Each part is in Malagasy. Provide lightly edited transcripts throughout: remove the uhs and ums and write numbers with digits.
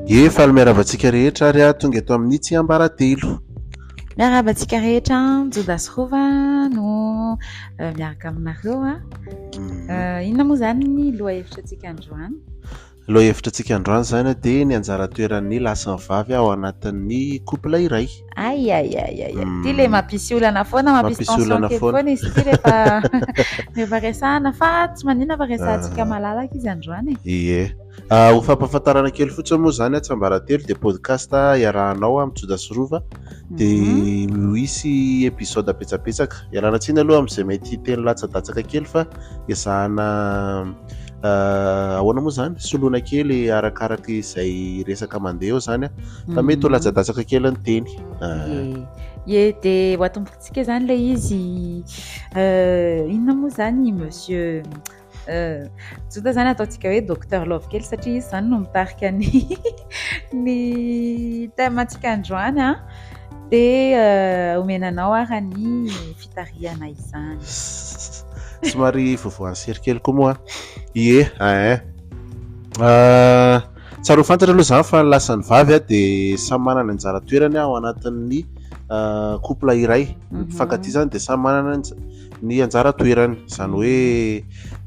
Ye, faly miarahaba antsika rehetra ary aho tonga eto amin'ny tsiambaratelo. Miarahaba antsika rehetra, Joda sy Rova no eh, miaraka aminareo. Ah. Mm. Eh, inona moa izany ny lohahevitra antsika androany? Lohahevitra antsika androany izany dia ny anjara toeran'ny lahy sy ny vavy ao anatin'ny couple iray. Ay ay ay ay. Ity le mampisy olana foana, mampisy tension kely foana izy ity rehefa rehefa resahana fa tsy maninona fa resahantsika ah. malalaka izy androany. Ie. Ah, ho fampahafantarana kely fotsiny moa izany Tsiambaratelo dia podcast iarahanao amin'ny Joda sy Rova dia mhm. hisy épisode betsabetsaka. Ialana tsiny aloha amin'izay mety hiteny latsadatsaka kely fa ezahana Ahoana moa izany? Soloina kely arakaraka izay resaka mandeha eo izany fa mety ho mhm. latsadatsaka kely ny teny. Ye, dia ho atombokintsika izany ilay izy. Euh, inona moa izany monsieur euh, Joda izany ataontsika hoe docteur Love kely satria izy izany no mitarika ny ny thème antsika androany an. Dia euh, omena anao ara ny fitarihana izany. Somary voavoan'ny sery kely koa moa. Ie, ein. Ah, tsara ho fantatra aloha izany fa ny lahy sy ny vavy ah, dia samy manana ny anjara toerany ao anatin'ny ah, couple iray. Ny mhm. mpifankatia izany dia samy manana ny anjara toerany. Izany hoe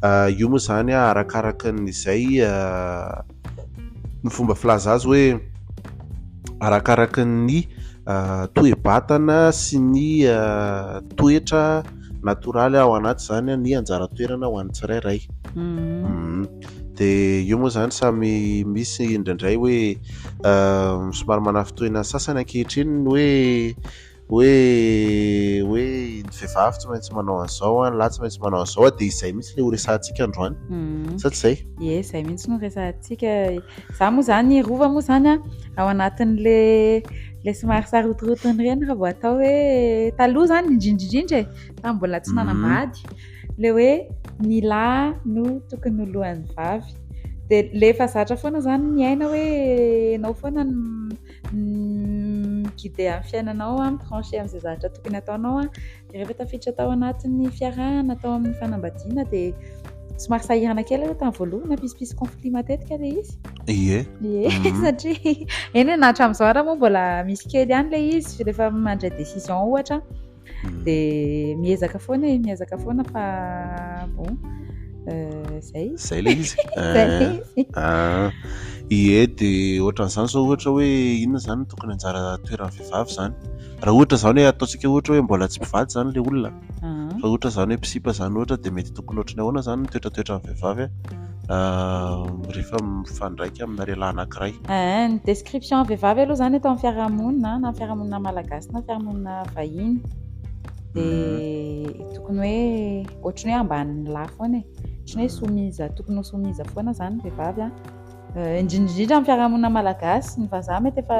ah, io moa izany arakaraka an'izay ny fomba filaza azy hoe arakaraka ny toe-batana sy ny toetra natoraly ao anaty izany ny anjara toerana ho an'ny tsirairay. Mm. Dia io moa izany samy misy indraindray hoe somary manafintohina ny sasany ankehitriny ny hoe hoe hoe ny vehivavy tsy maintsy manao an'izao an, ny lahy tsy maintsy manao an'izao an, dia izay mihitsy ilay horesahantsika androany. Mm. Sa tsy izay? Ie, izay mihitsy no resahantsika. Za moa izany, Rova moa izany an, ao anatin'le le somary sarotirotiny ireny raha vao atao hoe taloha izany indrindra indrindra e, tamin'ny mbola tsy mm. nanambady, le hoe ny lahy no tokony ho lohan'ny vavy. Dia le efa zatra foana izany miaina hoe enao foana no mi-guider amin'ny fiainanao, mi-trancher amin'izay zavatra tokony hataonao. Dia rehefa tafiditra tao anatin'ny fiarahana, tao amin'ny fanambadiana dia somary sahirana kely aloha tamin'ny voalohany, nampisimpisy conflit matetika ilay izy. Ie. Ie, mhm. satria eny na hatramin'izao ara moa mbola misy kely ihany ilay izy rehefa mandray décision ohatra. Mm. Dia miezaka foana e, miezaka foana fa bon euh, zay. Zay ilay izy. Zay ilay izy. Ah. Ie, dia ohatran'izany izao ohatra hoe inona izany no tokony anjara toeran'ny vehivavy izany. Raha ohatra izany hoe ataontsika ohatra hoe mbola tsy mpivady izany ilay olona. Ah. Fa ohatra izany hoe mpisipa izany ohatra dia mety tokony ohatran'ny ahoana izany ny toetratoetran'ny vehivavy rehefa mifandraika amina lehilahy anankiray. Eh, ny description vehivavy aloha izany eto amin'ny fiarahamonina, na fiarahamonina malagasy na fiarahamonina vahiny, dia mhm. tokony hoe ohatran'ny hoe ambanin'ny lahy foana e. Ohatran'ny hoe soumise, tokony ho soumise foana izany ny vehivavy an. Eh, indrindra indrindra amin'ny fiarahamonina malagasy, ny vazaha mety efa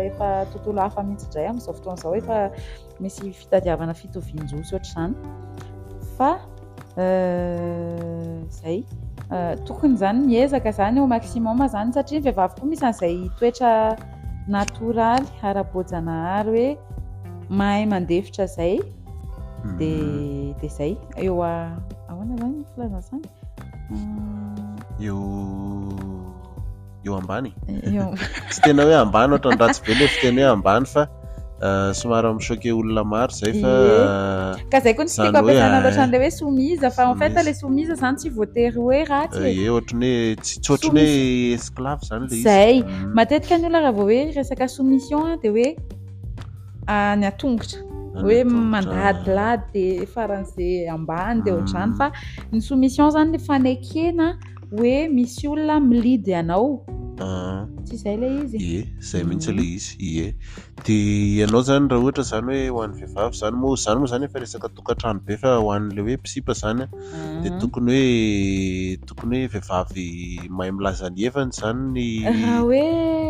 efa tontolo hafa mihitsy indray amin'izao fotoana izao efa misy fitadiavana fitovian-jo sy ohatr'izany fa euh, zay euh, tokony zany miezaka zany au maximum zany satria ny vehivavy koa misy an'izay toetra natoraly ara-boajanahary hoe mahay mandefitra zay de hmm. de zay eo ahoana zany filazana zany eo eo ambany tsy tena hoe ambany ohatran'ny ratsy be le fiteny hoe ambany fa euh, somary mi-choquer olona maro zay fa ka zay koa ny tsy tiako ampiasaina loatra an'le hoe soumise fa en fait le soumise zany tsy voatery hoe ratsy e ohatran'ny hoe tsy tsy ohatran'ny hoe esclave zany le izy zay mm. matetika ny olona raha vao hoe resaka soumission dia hoe any an-tongotra hoe mandadilady dia faran'izay ambany dia ohatr'izany mm. fa ny soumission zany le fanekena Hoe misy olona mi-lead anao. Ah. Tsy izay ilay izy? Ie, izay mihitsy ilay izy. Ie. Dia ianao izany raha ohatra izany hoe ho an'ny vehivavy izany moa, izany moa izany efa resaka tokantrano be fa ho an'ilay hoe mpisipa izany dia ah. tokony hoe tokony hoe vehivavy mahay milaza ny heviny izany ny Raha hoe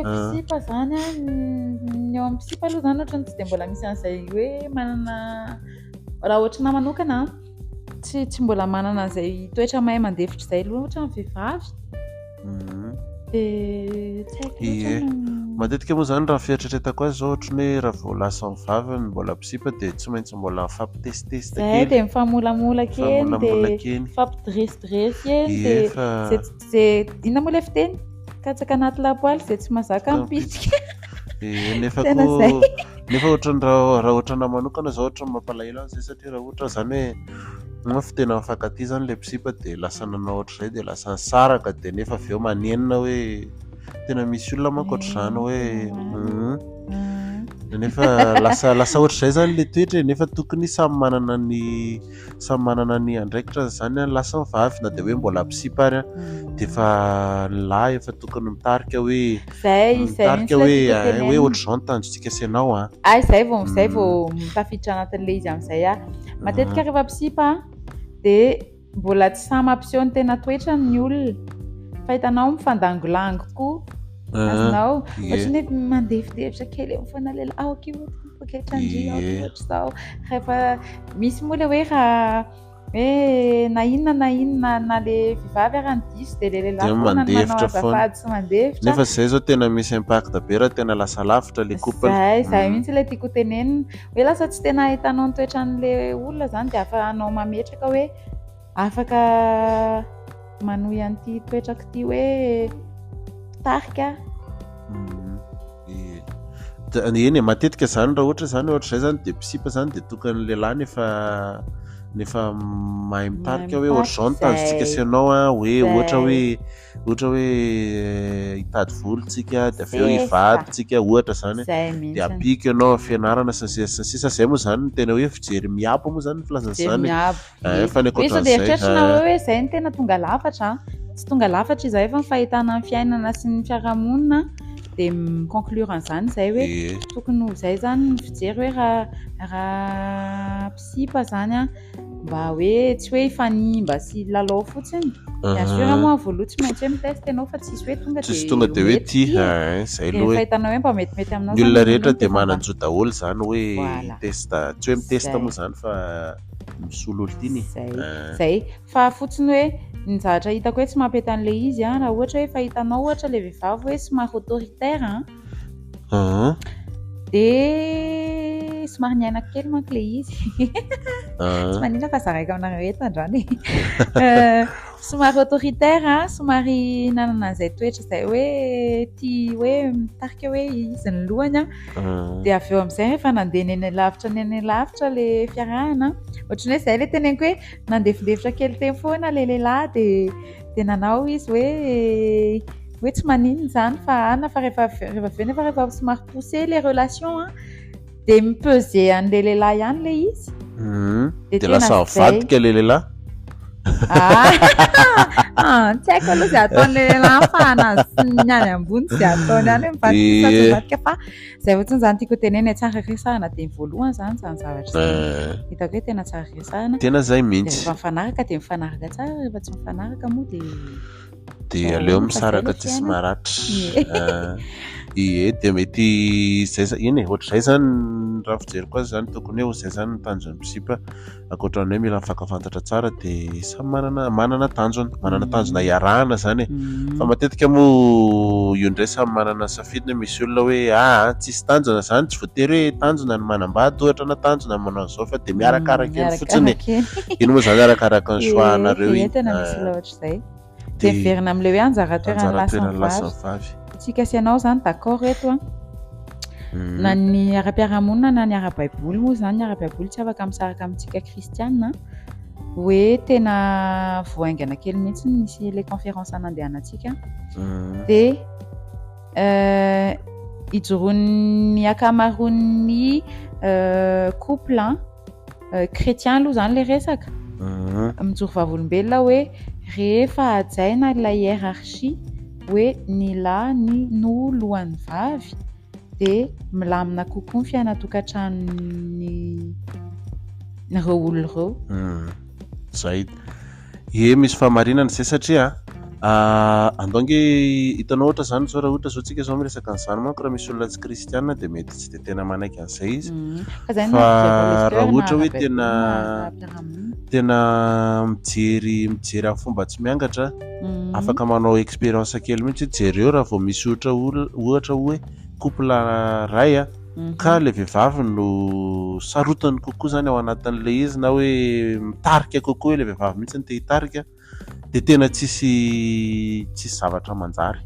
ah. mpisipa izany an, ny eo amin'ny mpisipa aloha izany ohatran'ny tsy dia mbola misy an'izay hoe manana raha ohatrana manokana an. Tsy tsy mbola manana an'izay toetra mahay mandefitra izay loatra ny vehivavy. Mhm. Dia tsy haiko loatra Ie. no- Matetika moa izany raha ny fieritreretako azy izao ohatran'ny hoe raha vao lasa ny vavy ny mbola mpisipa dia tsy maintsy mbola mifampitesitesita Zay kely. dia mifamolamola kely Mifamolamola dia kely. mifampidresidiresy eny Ie dia fa zay zay inona moa ilay fiteny? Katsaka anaty lapoaly izay tsy mahazaka mipitika. Eh, nefa Tena koa zay. nefa ohatran'ny raha raha ohatrana manokana zao ohatran'ny mampalahelo ahy zay satria raha ohatra zany hoe fa tena mifankatia zany le mpisipa dia lasa nanao ohatr'izay dia lasa nisaraka dia nefa avy eo manenina hoe tena misy olona manko ohatr'izany hoe Tena nefa lasa lasa ohatr'izay zany le toetra e, nefa tokony samy manana ny samy manana ny andraikitra zany an, lahy sy ny vavy na dia hoe mbola mpisipa ary an, dia efa ny lahy efa tokony mitarika hoe Zay, zay mitarika mihitsy hoe ilay tiako eh, hoe tenenina. ohatr'izao ny tanjontsika sy ianao an. Ay, zay vao zay vao tafiditra anatin'ilay izy amin'izay aho. Matetika rehefa mpisipa dia mbola tsy samy mampiseho ny tena toetrany ny olona. Fa hitanao mifandangolango koa. Azonao? Ie. Ohatran'ny hoe mandefidefitra kely eo foana ilay lahy, aoka io poketrandry, aoka Ie. io ohatr'izao. Rehefa misy moa ilay hoe raha hoe na inona na inona na le vehivavy ara ny diso dia le lehilahy Dia foana no manao mandefitra foana. azafady sy mandefitra. Nefa zay zao tena misy impact be raha tena lasa lavitra le couple. Zay, zay mihitsy ilay tiako tenenina. Hoe lasa tsy tena ahitanao ny toetran'le olona zany dia ahafahanao mametraka hoe afaka manohy an'ity toetrako ity hoe mpitarika. Ie. Eny e, matetika zany raha ohatra zany ohatr'izay zany dia mpisipa zany dia tokony lehilahy nefa nefa mahay mitarika hoe ohatr'izao ny tanjontsika sy ianao an, hoe ohatra hoe ohatra hoe hitady vola tsika dia avy eo hivady tsika ohatra zany dia ampiako ianao fianarana sy ny sisa sy ny sisa, zay moa zany no tena hoe fijery miabo moa zany ny filazana izany e. Fa ny Hoe sao dia ankoatran'izay eritreretinareo hoe izay no tena tonga lafatra an? Tsy tonga lafatra izahay fa ny fahitana ny fiainana sy ny fiarahamonina dia mi-conclure an'izany izay hoe tokony ho izay izany ny fijery hoe raha raha mpisipa izany an, mba hoe tsy hoe hifanimba sy hilalao fotsiny. Bien sûr moa voaloha tsy maintsy hoe mi-test ianao fa tsisy hoe tonga Tsisy dia tonga dia hoe mety tia, ity e. zay Dia aloha e. fahitanao hoe mba metimety aminao Ny izany olona ny rehetra voalohany dia dia efa mba manan-jo daholo izany hoe Voilà. hitest, tsy hoe mitest Zay. moa izany fa misolo olo tiany e. Zay, zay. Fa fotsiny hoe ny zavatra hitako hoe tsy mampety an'ilay izy an, raha ohatra hoe efa hitanao ohatra ilay vehivavy hoe somary autoritaire an, dia somary niainako kely manko ilay izy. Tsy maninona fa zaraiko aminareo eto androany e. Somary autoritaire an, somary nanana an'izay toetra izay hoe tia hoe mitarika hoe izy ny lohany an. Dia avy eo amin'izay rehefa nandeha neny lavitra neny lavitra ilay fiarahana, ohatran'ny hoe izay ilay teneniko hoe nandefindefitra kely teny foana ilay lehilahy dia dia nanao izy hoe hoe tsy maninona izany fa ana fa rehefa rehefa avy eo nefa rehefa somary poussé ilay relation an, dia mi-peser an'ilay lehilahy ihany ilay izy. Dia Dia tena lasa izay. mivadika ilay lehilahy. Ah, tsy haiko aloha izay ataon'ilay lehilahy fa anazy sy ny any ambony izay ataony any hoe mivadika sa tsy mivadika fa izay fotsiny izany tiako tenenina e, tsara resahana dia ny voalohany izany izany zavatra izany. Hitako hoe tena tsara resahana. Tena izay Dia mihitsy. rehefa mifanaraka dia mifanaraka tsara, rehefa tsy mifanaraka moa dia Dia aleo misaraka tsisy maratra. Ie, dia mety izay za- eny e, ohatr'izay izany raha fijeriko azy izany tokony hoe ho izay izany ny tanjon'ny mpisipa ankoatran'ny hoe mila mifankafantatra tsara dia samy manana manana tanjona, manana tanjona iarahana izany e. Fa matetika moa io indray samy manana ny safidiny hoe misy olona hoe aa tsisy tanjona izany, tsy voatery hoe tanjona ny manambady ohatra na tanjona ny manao an'izao fa dia miarakaraka eny fotsiny e. Iny moa izany arakaraka ny choix-nareo Ie, iny. tena misy olona ohatr'izay. Dia miverina amin'ilay hoe anjara toeran'ny lahy sy ny Anjara toeran'ny lahy sy vavy. ny vavy. Tsika sy ianao izany d'accord eto an. Na ny ara-piarahamonina na ny ara-baiboly moa izany, ny ara-baiboly tsy afaka misaraka amintsika kristiana hoe tena vao haingana kely mihitsy nisy ilay conférence nandehanantsika. Dia ijoroan'ny ankamaroan'ny couple an, chrétien aloha izany ilay resaka. Mijoro vavolombelona hoe rehefa hajaina ilay hiérarchie hoe ny lahy ny no lohan'ny vavy dia milamina kokoa ny fiainan-tokantranon'ny ireo olona ireo. Zay. Ie, misy fahamarinana izay satria andao ange hitanao ohatra izany zao raha ohatra zao tsika zao miresaka an'izany manko raha misy olona tsy kristiana dia mety tsy dia tena manaiky an'izay izy. Fa zay no Fa nampijery raha Pasteur ohatra na hoe ara-baiboly tena na ara-piarahamonina. tena mijery mijery amin'ny fomba tsy miangatra, afaka manao expérience kely mihitsy hoe jereo raha vao misy ohatra olona ohatra hoe couple ray a, ka ilay vehivavy no sarotiny kokoa izany ao anatin'ilay izy na hoe mitarika kokoa ilay vehivavy mihitsy no te hitarika dia tena tsisy tsisy zavatra manjary.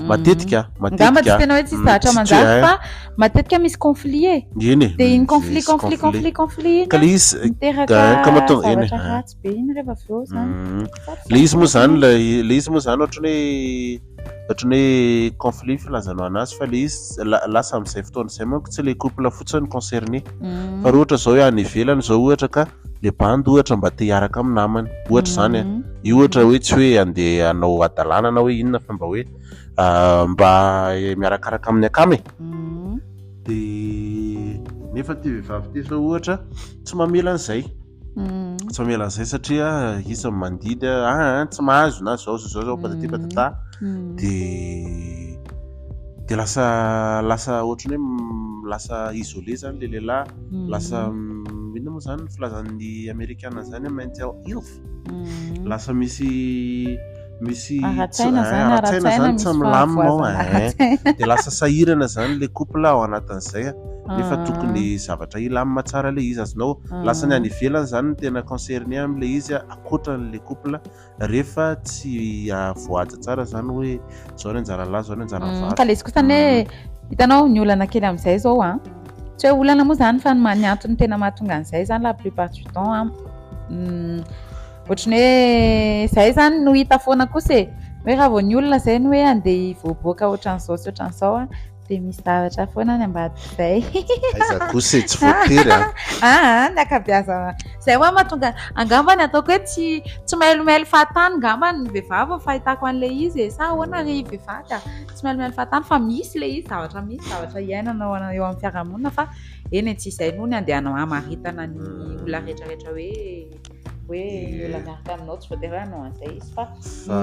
Matetika, Angamba tsy matetika. tena hoe tsisy zavatra Tsy manjary hoe, fa matetika misy conflit e. Eny e. Dia iny conflit, Misy conflit, conflit, conflit iny Ka a, le izy miteraka ka mahatonga eny e. zavatra ratsy be iny rehefa avy eo zany. Le izy moa zany le izy moa zany ohatran'ny hoe ohatran'ny hoe conflit filazanao anazy fa le izy lasa amin'izay fotoana izay manko tsy le couple fotsiny concerné. Fa raha ohatra zao hoe any ivelany zao ohatra ka le bandy ohatra mba te hiaraka amin'ny namany ohatra zany a. Io ohatra hoe tsy hoe andeha hanao hadalana na hoe inona fa mba hoe mba miarakaraka amin'ny akama e. De nefa ty vehivavy ty zao ohatra tsy mamela an'izay. Tsy mamela an'izay satria izy no mandidy tsy mahazo na zao zao zao zao patati patata. De lasa ohatran'ny hoe lasa isolé zany le lehilahy. Lasa inona moa zany ny filazan'ny amerikana zany mental health. Lasa misy Ara-tsaina zany, ara-tsaina ara-tsaina zany tsy misy milamina ao, fahavoazana eh. ara-tsaina. De lasa sahirana zany le couple ao anatin'izay a. Nefa tokony zavatra hilamina tsara le izy azonao. Lasa ny any ivelany zany no tena concerné amin'le izy a, ankoatran'le couple rehefa tsy voahaja tsara zany hoe zao ny anjara lahy, zao ny anjara vavy. Ka le izy kosa anie, hitanao ny olana kely amin'izay zao a. Tsy hoe olana moa zany fa ny antony tena mahatonga an'izay zany la plupart du temps a. Ohatran'ny hoe zay zany no hita foana kosa e. Hoe raha vao ny olona zay no hoe andeha hivoaboaka ohatran'izao sy ohatran'izao a, dia misy zavatra foana any ambadik'izay. Aiza kosa e, tsy voatery a. Ah, ny ankabeazana. Zay hoa mahatonga angamba ny ataoko hoe tsy mailomailo fahatany angamba ny vehivavy ny fahitako an'ilay izy e. Sa ahoana ry vehivavy a? Tsy mailomailo fahatany fa misy ilay izy, zavatra misy, zavatra iainana eo amin'ny fiarahamonina fa eny e, tsy izay noho ny andehanao hamaritana ny olona rehetrarehetra hoe ny olona miaraka aminao tsy voatery hoe hanao an'izay izy fa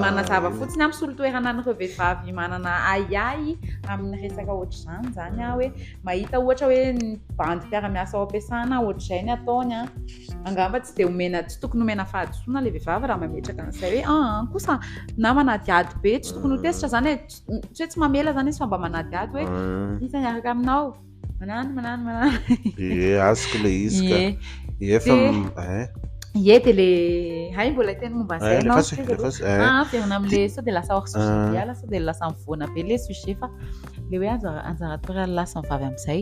manazava fotsiny amin'ny misolo toerana an'ireo vehivavy manana ahiahy amin'ny resaka ohatr'izany zany aho hoe mahita ohatra hoe ny bandy mpiara-miasa ao am-piasana ohatr'izay ny ataony a. Angamba tsy dia omena, tsy tokony omena fahadisoana ilay vehivavy raha mametraka an'izay hoe kosa na manadihady be, tsy tokony ho tezitra zany e, tsy hoe tsy mamela zany izy fa mba manadihady hoe iza niaraka aminao? Manano, manano, manano. Ie, azoko ilay izy ka. Ie. Ie, fa Dia eh. Ie, dia le hay mbola hiteny momba an'izay Eh, ianao, lefaso, tsy izy aloha. lefaso, eh. Ah, averina amin'le, sao dia lasa hors sujet Ah. be ala, sao dia lasa mivoana be le sujet fa le hoe anjara toerana lahy sy ny vavy amin'izay.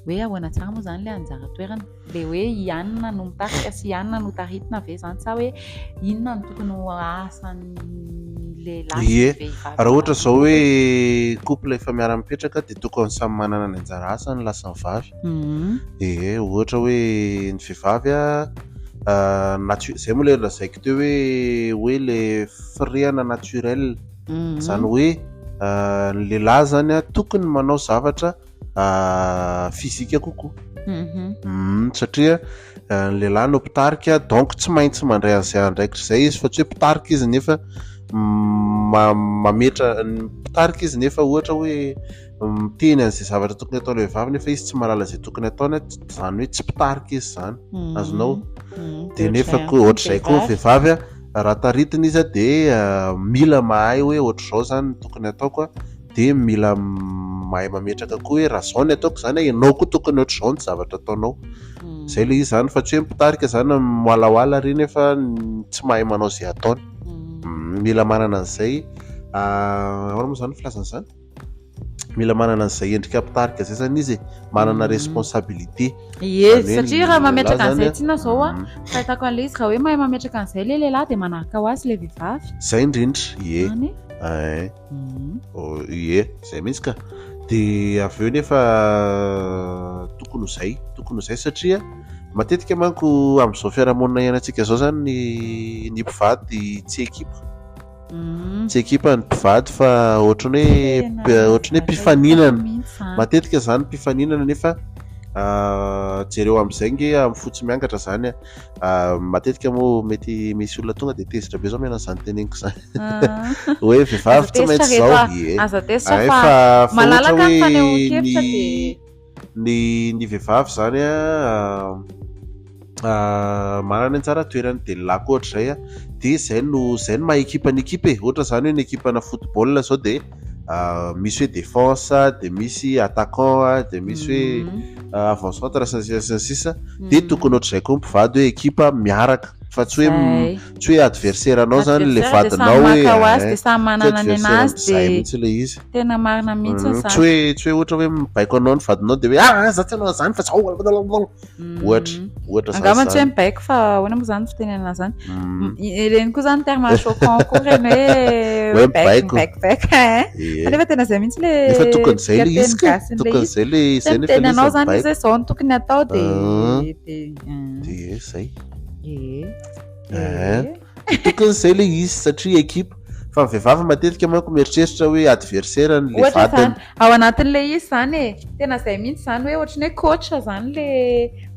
Hoe ahoana tsara moa zany le anjara toerana? Le hoe i Anna no mitarika sy i Anna no taritina ve zany sa hoe inona no tokony ho asan'ny lehilahy sy ny Ie. vehivavy? Raha ohatra zao hoe couple efa miara-mipetraka dia tokony samy manana ny anjara asany ny lahy sy ny vavy. Ie, ohatra hoe ny vehivavy a, zay moa le lazaiko teo hoe le firehana naturel. Zany hoe, ny lehilahy zany a, tokony manao zavatra physique kokoa. Satria ny lehilahy no mpitarika, donc tsy maintsy mandray an'izay andraikitra izay izy fa tsy hoe mpitarika izy nefa mametra ny mpitarika izy nefa ohatra hoe miteny an'izay zavatra tokony ataon'ilay vehivavy nefa izy tsy mahalala izay tokony ataony, zany hoe tsy mpitarika izy zany. Azonao? Dia nefa koa ohatr'izay koa ny vehivavy a, raha taritina izy a, dia mila mahay hoe ohatr'izao zany no tokony ataoko a, dia mila mahay mametraka koa hoe raha zao ny ataoko zany a, ianao koa tokony ohatr'izao ny zavatra ataonao. Zay ilay izy zany fa tsy hoe mpitarika zany miwalawala ry nefa tsy mahay manao izay ataony. Mila manana an'izay, ahoana moa zany ny filazana izany? Mila manana an'izay endrika mpitarika izay zany izy e, manana responsabilité. Ie, Izany hoe satria ny raha mametraka lehilahy an'izay zany a, tsinona zao a, fahitako an'ilay izy, raha hoe mahay mametraka an'izay ilay lehilahy dia manaraka ho azy ilay vehivavy. Zay indrindra, ie. Zany e. Ein. Oh, ie, zay mihitsy ka. Dia avy eo nefa tokony ho zay, tokony ho zay satria matetika manko amin'izao fiarahamonina iainantsika izao zany ny mpivady tsy ekipa. Tsy ekipa ny mpivady fa ohatran'ny hoe Tena ohatran'ny hoe zavatra mpifaninana. hitako mihitsy izany. Matetika zany mpifaninana nefa jereo amin'izay nge amin'ny fotsy miangatra zany a. Matetika moa mety misy olona tonga dia tezitra be zao mihaino an'izany teneniko izany. Hoe vehivavy Aza tsy tezitra maintsy izao. reto a. Ie. Aza tezitra Ay, fa fa malalaka ohatra ny hoe fanehoan-kevitra dia ny vehivavy zany a, manana ny anjara toerany dia ny lahy koa ohatr'izay a, dia zay no maha ekipa ny ekipa e. Ohatra zany hoe ny ekipana football zao dia, misy hoe défense, dia misy attaquant, dia misy hoe avant-centre sy ny sisa sy ny sisa. Dia tokony ohatr'izay koa ny mpivady hoe ekipa miaraka. Fa tsy hoe tsy hoe adversaire anao zany le vadinao hoe maka ho azy de samy manana ny anazy de mihitsy le izy. Tena marina mihitsy mm, zany. Tsy hoe tsy hoe ohatra hoe mibaiko anao ny vadinao de hoe ah, ah za tsy hanao an'izany fa zao mm. ohatra ohatra zany. Angamba tsy hoe mibaiko fa ahoana moa zany fitenenana zany. Mm. Ireny koa zany terme choquant koa ireny hoe hoe mibaiko mibaiko hein. Fa nefa tena zay mihitsy le Nefa tokony zay le izy ka. Tokony zay le zay nefa le izy zany izy hoe zao no tokony atao de ah. de de zay. Ee. Eh. Tokony zay le izy satria ekipa. Fa ny vehivavy matetika manko mieritreritra hoe adversaire ny le vadiny. Ao anatin'le izy zany e, tena zay mihitsy zany hoe ohatran'ny hoe coach zany le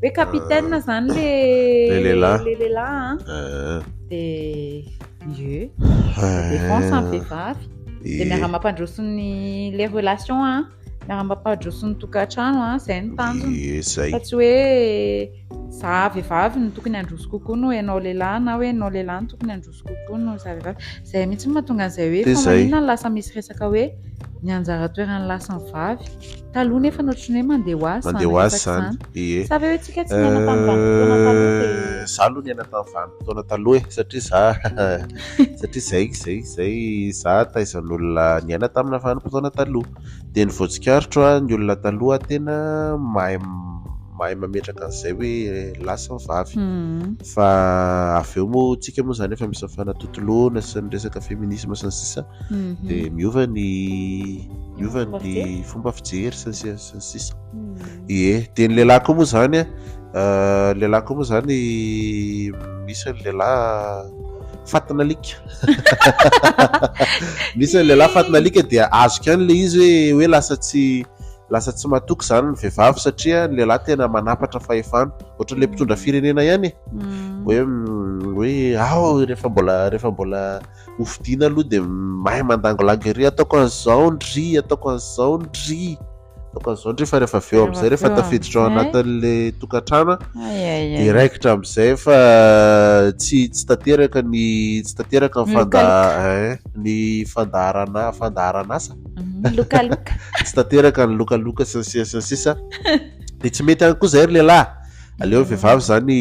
hoe capitaine ah. zany le le lehilahy. Le lehilahy an. Ah. De ie. Défense ny vehivavy. De miara-mampandroso ny les relations an. Miara-mampandroso ny tokantrano an, zay ny tanjona. Ie zay. Fa tsy hoe za vehivavy no tokony handroso kokoa noho ianao lehilahy na hoe ianao lehilahy no tokony handroso kokoa noho za vehivavy. Izay mihitsy no mahatonga an'izay hoe fa maninona no lasa misy resaka hoe ny anjara toeran'ny lahy sy ny vavy. Taloha nefa ohatran'ny hoe mandeha ho azy mandeha ho azy izany. Ie. Sa ve hoe tsika tsy niaina tamin'ny vanim-potoana taloha dia. Za aloha niaina tamin'ny vanim-potoana taloha e satria za satria zay zay zay za taizan'olona niaina tamina vanim-potoana taloha. Dia ny voatsikaritro ny olona taloha tena mahay mahay mametraka an'izay hoe lahy sy ny vavy hmm. fa avy eo moa tsika moa zany efa misy fanatontoloana sy ny resaka féminisme sy ny sisa mhm. dia miova ny miova ny fomba fijery sy ny sisa sy ny sisa hmm. ie dia ny lehilahy koa moa zany eh, lehilahy koa moa zany misy ny lehilahy fatin'alika misy ny lehilahy fatin'alika dia azoko ihany le izy hoe hoe lasa tsy Lasa tsy matoky izany ny vehivavy satria ny lehilahy tena manapatra fahefana. Ohatran'ilay mpitondra firenena ihany e. Hoe hoe ao rehefa mbola rehefa mbola hofidiana aloha dia mahay mandangolango ery ataoko an'izao ndry, ataoko an'izao ndry, ataoko an'izao ndry fa rehefa avy eo amin'izay rehefa tafiditra ao anatin'ilay tokantrano dia raikitra amin'izay fa tsy tsy tanteraka ny tsy tanteraka ny fanda ny fandaharana fandaharan'asa. Lokaloka. Tsy tanteraka ny lokaloka sy ny sisa sy ny sisa. Dia tsy mety ihany koa izay ry lehilahy. Aleo ny vehivavy izany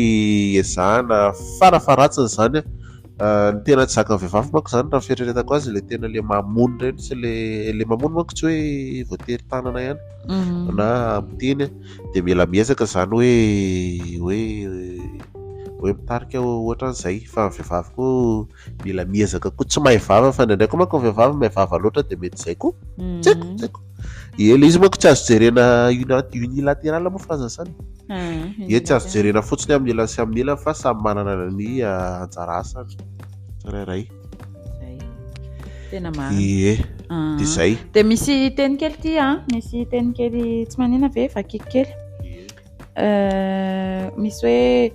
ezahana farafaharatsiny izany. Ah, ny tena tsy zakan'ny vehivavy manko izany raha ny fieritreretako azy ilay tena ilay mamono ireny sy ilay ilay mamono manko tsy hoe voatery tanana ihany mhm. na miteny dia mila miezaka izany hoe hoe hoe mitarika ohatran'izay fa ny vehivavy koa mila miezaka koa tsy mahay vava fa indraindray koa manko ny vehivavy mahay vava loatra dia mety izay koa tsy haiko tsy haiko ie le izy manko tsy azo jerena unilatéral moa filazana izany hmm, ie tsy azo jerena fotsiny amin'ny ilany sy amin'ny ilany fa samy manana ny ah, anjara asany tsirairay tena marina ie ah. dia izay dia misy teny kely ity a ah. misy teny kely tsy manina ve vakiko kely Euh, misy hoe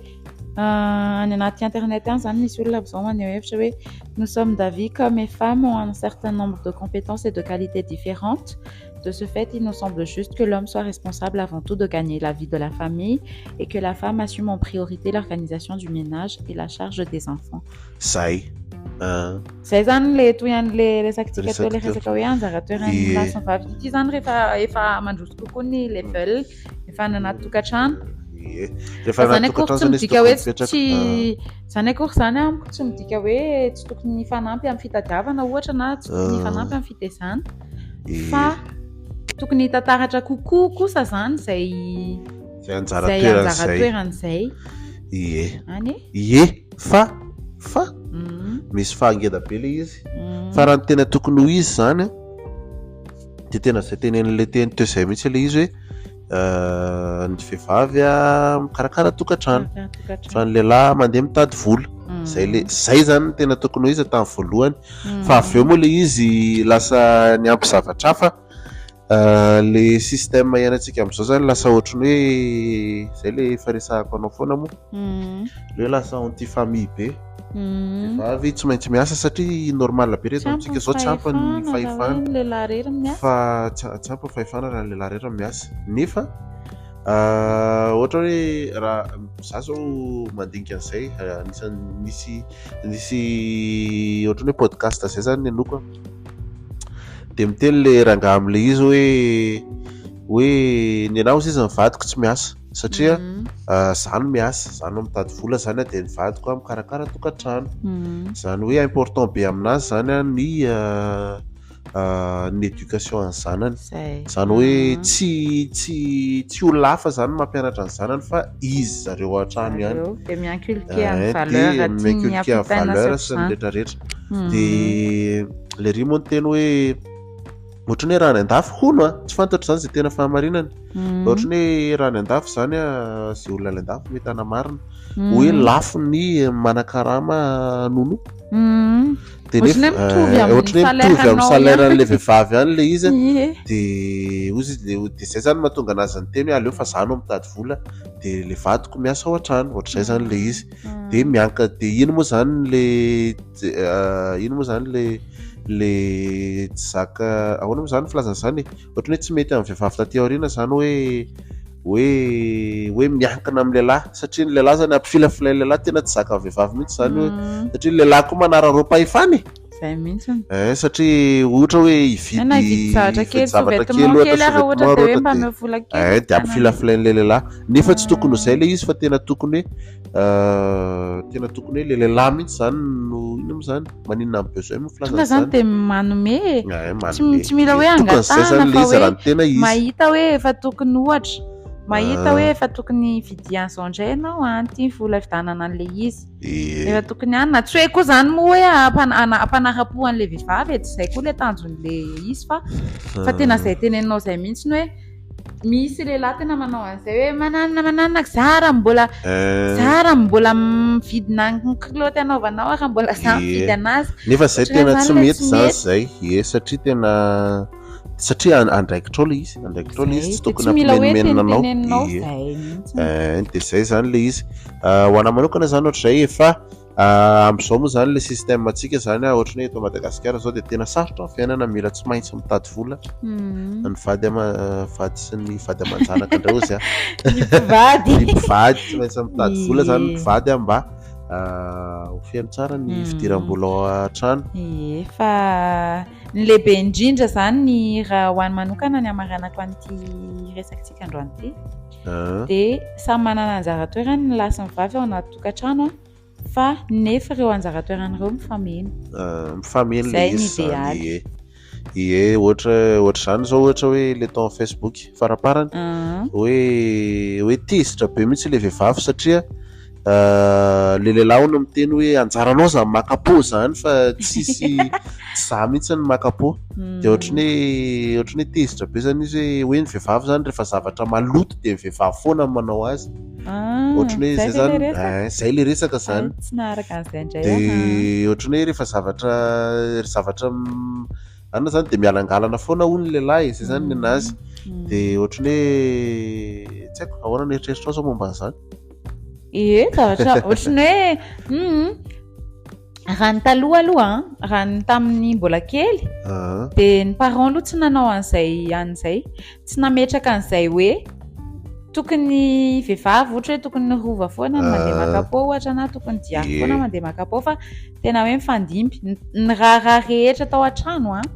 euh, any anaty internet any zany misy olona zao maneho hevitra hoe nous sommes d'avis qu'hommes et femmes ont un certain nombre de compétences et de qualités différentes. De ce fait, il nous semble juste que l'homme soit responsable avant tout de gagner la vie de la famille et que la femme assume en priorité l'organisation du ménage et la charge des enfants. Zay. Ah. Zay zany le toy an'le resakitsika teo le resaka hoe anjara toeran'ny lahy sy ny vavy ity zany rehefa efa mandroso kokoa ny level Efa any anaty tokantrano. Ie. Rehefa anaty tokantrano zany izy tokony mipetraka. Tsy zany akory zany amiko tsy midika hoe tsy tokony hifanampy amin'ny fitadiavana ohatra na tsy tokony hifanampy amin'ny fitezana. Fa tokony hitantaratra kokoa kosa zany izay izay anjara toerana izay. toerana izay. Ie. Any e? Ie. Fa fa misy fahangeda be le izy. Fa raha ny tena tokony ho izy zany Dia tena izay tenenin'ilay teny teo izay mihitsy ilay izy hoe eh, ny vehivavy a mikarakara tokantrano fa ny lehilahy mandeha mitady vola. Mm. Zay le zay zany no tena tokony ho izy tamin'ny voalohany. Mm. Fa avy eo moa ilay izy lasa niampy zavatra hafa. Eh, le système iainantsika amin'izao zany lasa ohatran'ny hoe zay le efa resahako anao foana moa. Mm. Le hoe lasa anti famille be. Mm. Vehivavy tsy maintsy miasa satria normal be reto amintsika zao tsy ampy ny fahefana fa tsy ampy ny fahefana raha ny lehilahy irery no miasa nefa ah, ohatra hoe raha za zao mandinika an'izay ah, anisan'ny nisy nisy ohatran'ny hoe podcast zay zany ny anoko dia miteny le rangahy amin'le izy hoe hoe ny anah ozy izy ny vadiko tsy miasa. Satria za no miasa, za no mitady vola zany dia ny vadiko mikarakara tokantrano. Zany hoe important be aminazy zany ny ny éducation an'ny zanany. Zany hoe tsy tsy tsy olona hafa zany no mampianatra ny zanany fa izy zareo ao an-trano ihany. Dia mi-inculquer ny valeur Dia tiany mi-inculquer ny hampitaina sy valeur sy ny ohatr'izany. rehetrarehetra. Dia le ry moa niteny hoe ohatran'ny hoe raha any an-dafy hono a, tsy fantatro izany izay tena fahamarinany. Ohatran'ny hoe raha any an-dafy izany a, izay olona any an-dafy mety hanamarina hoe lafo ny manakarama nono. Dia Ohatran'ny nefa, hoe mitovy amin'ny ohatran'ny hoe mitovy amin'ny salaire-nao salaire ihany. an'ilay vehivavy ihany ilay izy a. Ie. Dia hozy izy le, dia izay izany no mahatonga anazy niteny hoe aleo fa izaho no mitady vola dia ilay vadiko miasa ao an-trano, ohatr'izay izany ilay izy. Dia mianka, dia iny moa izany le, iny moa izany le, le tsy zaka, ahoana moa izany ny filazana izany e? Ohatran'ny hoe tsy mety amin'ny vehivavy taty aoriana izany hoe, hoe, hoe miankina amin'ny lehilahy satria ny lehilahy izany ampifilafilain'ny lehilahy tena tsy zakan'ny vehivavy mihitsy izany hoe, satria ny lehilahy koa manararaom-pahefana e. Zay mihitsy. Satria ohatra hoe hividy Na hividy zavatra kely, hividy zavatra sous-vêtement kely ohatra, kely ary sous-vêtement ohatra dia hoe ohatra mba dia omeo vola kely dia hividianana. ampifilafilain'ilay lehilahy. Nefa tsy tokony ho izay ilay izy fa tena tokony hoe tena tokony hoe ilay lehilahy mihitsy izany no inona moa izany? Maninona amin'ny besoin moa filazana Tonga izany izany? dia manome e. Manome. Tsy mila hoe Tokony izay angatahana izany ilay fa izy hoe raha ny tena izy. mahita hoe efa tokony ohatra, mahita hoe efa tokony hividian'izao indray ianao an, ity ny vola hividianana an'ilay izy. Efa tokony hanina. Tsy hoe koa izany moa hoe hampanara-po an'ilay vehivavy e, tsy izay koa ilay tanjon'ilay izy fa fa tena izay teneninao izay mihitsy ny hoe misy lehilahy tena manao an'izay hoe mananona mananona za raha mbola za raha mbola mividy na ny kilaoty anaovanao raha mbola za mividy anazy. Nefa izay Ohatran'ny tena tsy izany ilay mety tsy izany mety. izay. Ie, satria tena satria andraikitrao ilay izy, andraikitrao ilay izy, Zay, tsy dia tokony tsy mila hoe hampimenomenona anao. teniteneninao Ie. zay mihitsy. Dia izay izany ilay izy. Ho anahy manokana izany ohatr'izay efa amin'izao moa izany ilay système antsika izany, ohatran'ny hoe eto Madagasikara izao dia tena sarotra ny fiainana, mila tsy maintsy mitady vola. Ny vady ama-, vady sy ny vady aman-janaka indray hozy aho. Ny mpivady. Ny mpivady tsy maintsy mitady vola izany, ny Ie. mpivady mba ho feno tsara ny fidiram-bola ao an-trano. Ie, fa ny lehibe indrindra izany ny raha ho an'ny manokana ny hamaranako an'ity resakitsika androany ity. Dia samy manana anjara toerany ny lahy sy ny vavy ao anaty tokantrano an, fa nefa ireo anjara toerana ireo mifameno. Mifameno Izay ilay ny izy izany, idéaly. ie. Ie, ohatra izany izao, ohatra hoe ilay tao amin'ny Facebook faraparany, hoe tezitra be mihitsy ilay vehivavy satria le lehilahy hono miteny hoe anjaranao izany maka po izany fa tsisy, tsy za mihitsy ny maka po. Dia ohatran'ny hoe tezitra be izany izy hoe ny vehivavy izany rehefa zavatra maloto dia ny vehivavy foana no manao azy. Ohatran'ny hoe Zay zay ve zany, le resaka? zay le resaka zany. Ay, tsy naharaka an'izay indray Dia aho. ohatran'ny hoe rehefa zavatra, zavatra anona zany dia mialangalana foana hono ny lehilahy, zay zany ny anazy. Dia ohatran'ny hoe tsy haiko, ahoana ny eritreritrao zao momba an'izany? Ie, zavatra ohatran'ny hoe, raha ny taloha aloha, raha ny tamin'ny mbola kely, dia ny parents aloha tsy nanao an'izay an'izay, tsy nametraka an'izay hoe tokony vehivavy ohatra hoe tokony rova foana ny mandeha maka po ohatra na tokony diary foana mandeha maka po fa tena hoe mifandimby ny raharaha rehetra tao an-trano an.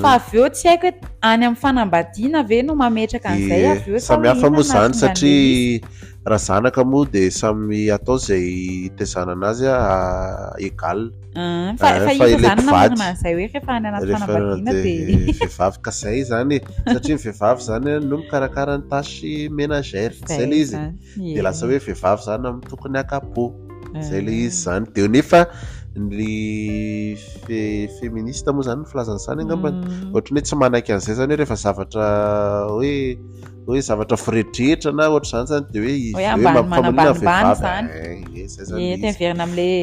Fa avy eo tsy haiko hoe any amin'ny fanambadiana ve no mametraka an'izay avy eo sa Samy hoe hafa inona moa izany no mahatonga satria an'ilay izy? raha zanaka moa dia samy atao izay hitezana anazy égal. Fa Fa iza ilay izany mpivady. namorona an'izay hoe rehefa any anaty Rehefa fanambadiana dia dia vehivavy ka izay izany e. Satria ny vehivavy izany no mikarakara ny tâche ménagère. Izay Izay ilay izy. izany. Dia lasa hoe vehivavy izany no tokony haka po. Izay ilay izy izany. Dia nefa ny féministe moa izany ny filazana izany angambany. Ohatran'ny hoe tsy manaiky an'izay izany hoe rehefa zavatra hoe zavatra voredretra na ohatr'izany izany dia hoe Hoe hoe ambany mampifamonoana manambanimbany vehivavy. izany. Ie, izay izany Ie, ilay izy. te miverina amin'ilay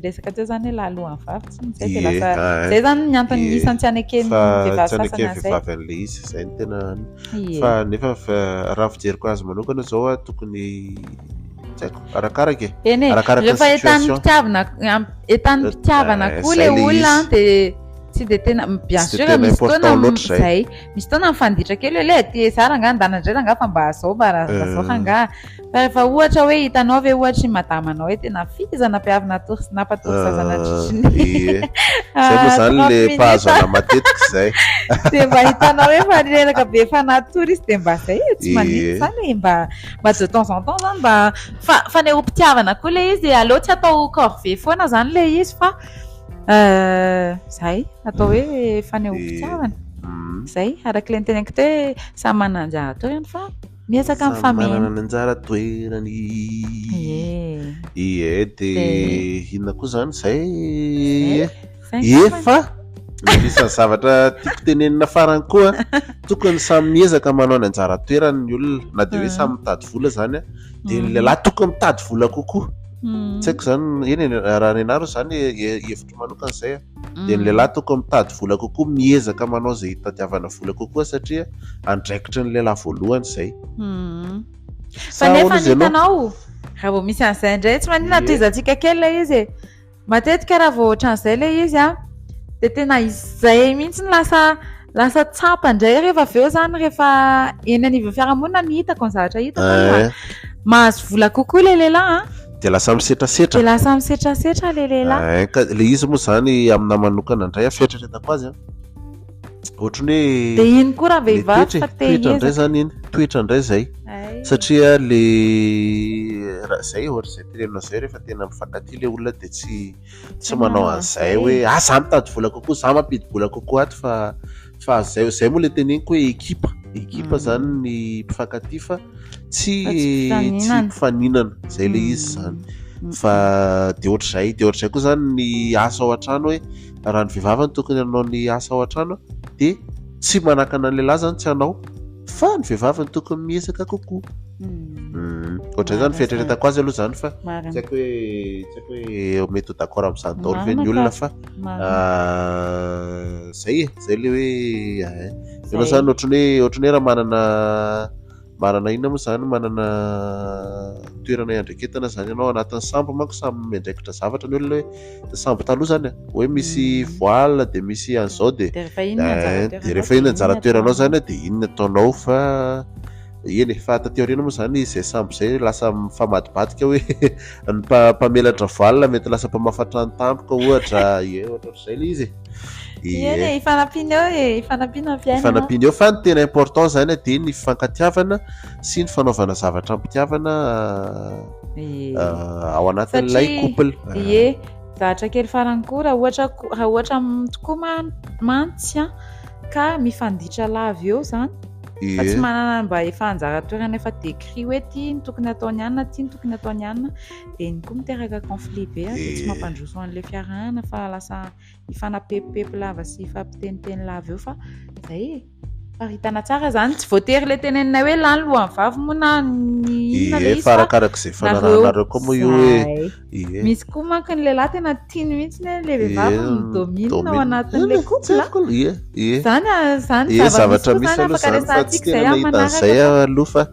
resaka teo izany hoe lahy alohan'ny vavy, tsy izay dia Ie, lasa izay izany ny antony Ie. isan'ny tsy aneken'ny Fa vehivavy tsy aneken'ny sasany an'izay. vehivavy an'ilay izy, izay no tena Ie. Fa nefa raha fijeriko azy manokana izao a, tokony tsy haiko, arakaraka e. Eny e, Arakaraka ny rehefa situation. entanim-pitiavana koa Zay ilay ilay olona izy. dia Tsy dia tena, bien Tsy dia sûr tena misy important fotoana loatra izay. zay. Misy fotoana mifanditra kely hoe le aty za rangahy ndana indray rangahy fa mba zao mba ra- mba zao rangahy. Fa rehefa ohatra hoe hitanao ve ohatra i madamanao hoe tena f'iza nampiavy natory sy nampatory zaza nandritry ny Ie. Zay moa zany 30 le minutes. mpahazo ana matetika izay. Dia mba hitanao hoe efa reraka be efa natory izy dia mba zay e, tsy Ie. maninona zany e, mba mba de temps en temps zany mba fa fanehoam-pitiavana koa le izy e, aleo tsy atao corvée foana zany le izy fa zay atao hoe fanehoam-pitiavana. Zay, araka ilay niteneniko teo hoe samy manana anjara toerany fa miezaka Samy mifameno. manana ny anjara toerany. Ie. Ie, dia Dia- inona koa zany zay? Zay. Zay Ie, angambany. fa anisan'ny zavatra tiako tenenina farany koa, tokony samy miezaka manao ny anjara toerany ny olona, na dia hoe samy mitady vola zany a, dia ny lehilahy tokony mitady vola kokoa. Tsy haiko zany, eny e, raha ny anareo zany, hevitro manokana izay a. Dia ny lehilahy tokony mitady vola kokoa, miezaka manao izay hitadiavana vola kokoa satria andraikitry ny lehilahy voalohany izay. Fa Sa nefa ahoana ny izy ianao? hitanao, raha vao misy an'izay indray, tsy maninona Ie. tohizantsika kely ilay izy e. Matetika raha vao ohatran'izay ilay izy a, dia tena izay mihitsy no lasa, lasa tsapa indray rehefa avy eo zany, rehefa eny anivon'ny fiarahamonina ny hitako, ny zavatra hitako aloha. Mahazo vola kokoa ilay lehilahy a. Dia lasa misetrasetra. Dia lasa misetrasetra ilay lehilahy. Ka ilay izy moa zany aminahy manokana indray, fieritreretako azy a. Ohatran'ny hoe Dia iny koa raha le vehivavy toetra e, fa te toetra indray hiezaka. zany iny, toetra indray zay. Ay. Satria le raha zay ohatra izay tenenina zay rehefa tena mifankatia le olona dia tsy, tsy Tsy manao manao an'izay an'izay. hoe, ah, za mitady vola kokoa, za mampidi-bola kokoa ato fa, fa zay, zay moa le teneniko hoe ekipa, ekipa zany ny mpifankatia fa tsy, Fa tsy tsy mpifaninana. mpifaninana, zay le izy zany. Fa dia ohatr'izay, dia ohatr'izay koa zany ny asa ao an-trano hoe raha ny vehivavy no tokony hanao ny asa ao an-trano dia tsy manakana ny lehilahy zany tsy hanao fa ny vehivavy no tokony miezaka kokoa. Ohatr'izay zany Marina fieritreretako azy aloha zany fa Marina. tsy haiko hoe, tsy haiko hoe mety ho d'accord amin'izany daholo ve ny Marina olona ka. fa, Marina. zay e, zay le hoe, eh. Ianao Zay. zany ohatran'ny hoe, ohatran'ny hoe raha manana, manana inona moa zany, manana toerana iandraiketana zany ianao anatin'ny sambo manko, samy miandraikitra zavatra ny olona hoe sambo taloha zany a, hoe misy voile dia misy an'izao dia, Dia rehefa inona anjara eh, toeranao dia rehefa dia inona anjara inona toeranao ataonao? zany a, dia inona ataonao fa eny e, fa taty aoriana moa zany izay sambo izay lasa mifamadibadika hoe ny mpamelatra voile mety lasa mpamafa trano tampoka ohatra, ie, ohatra ohatr'izay ilay izy e. Ie. Eny e, ifanampiana eo e, ifanampiana ny fiainana. Ifanampiana eo, fa ny tena important zany dia ny fifankatiavana sy ny fanaovana zavatra am-pitiavana, Ie. ao anatin'ilay Satria, couple. ie, zavatra kely farany koa, raha ohatra ko-, raha ohatra tokoa mantsy a, ka mifanditra lava eo zany, fa tsy Ie. manana mba efa anjara toerana efa décrit hoe ty ny tokony ataony anina, ty ny tokony ataony anina, dia iny koa miteraka conflit be a, dia tsy Ie. mampandroso an'ilay fiarahana fa lasa hifanapepipepy lava sy hifampiteniteny lava eo fa zay e. Faritana tsara zany, tsy voatery le tenenina hoe lany lohan'ny vavy moa na ny inona Ie, le izy fa fa arakarak'izay nareo fanarahanareo koa moa io hoe, zay. ie. Misy koa manko ny lehilahy tena tiany mihitsy ny hoe le vehivavy Ie, midomine ao domine. anatin'le Ie, couple. tsy haiko aloha, ie, ie. Zany, ah, zany Ie, zava-misy zavatra koa misy zany aloha afaka zany fa tsy resahantsika tena izay amin'ny nahita an'izay manaraka fa aloha fa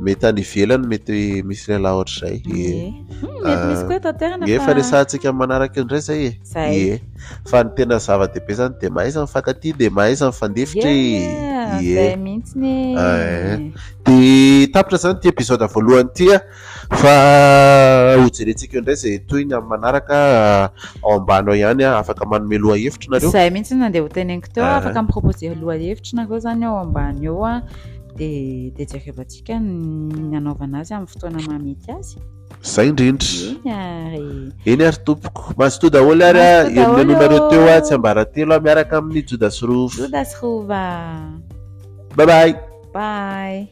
mety any ivelany mety misy lehilahy ohatr'izay. Ie. Ie. Mety misy koa eto an-toerana Ie, fa fa resahantsika amin'ny manaraka indray zay e. Zay. Ie. Fa ny tena zava-dehibe zany dia mahaiza mifankatia, dia mahaiza mifandefitra e. Ie, Ie. zay mihitsy ny. Eh. Dia tapitra zany ity épisode voalohany ity a, fa hojerentsika eo indray izay toy ny amin'ny manaraka ao ambany ao ihany a, afaka manome lohahevitra nareo. Zay mihitsy no nandeha ho teneniko teo, Ah. afaka miproposer lohahevitra nareo zany ao ambany eo a, dia jerevantsika ny hanaovana azy amin'ny fotoana mahamety azy. Zay indrindra. Eny ary. Eny ary tompoko. Mazotoa daholo ary a, Mazotoa daholo. eny nareo teo a, tsy ambaratelo a, miaraka amin'ny Joda sy Rova. Joda sy Rova. Bye bye. Bye.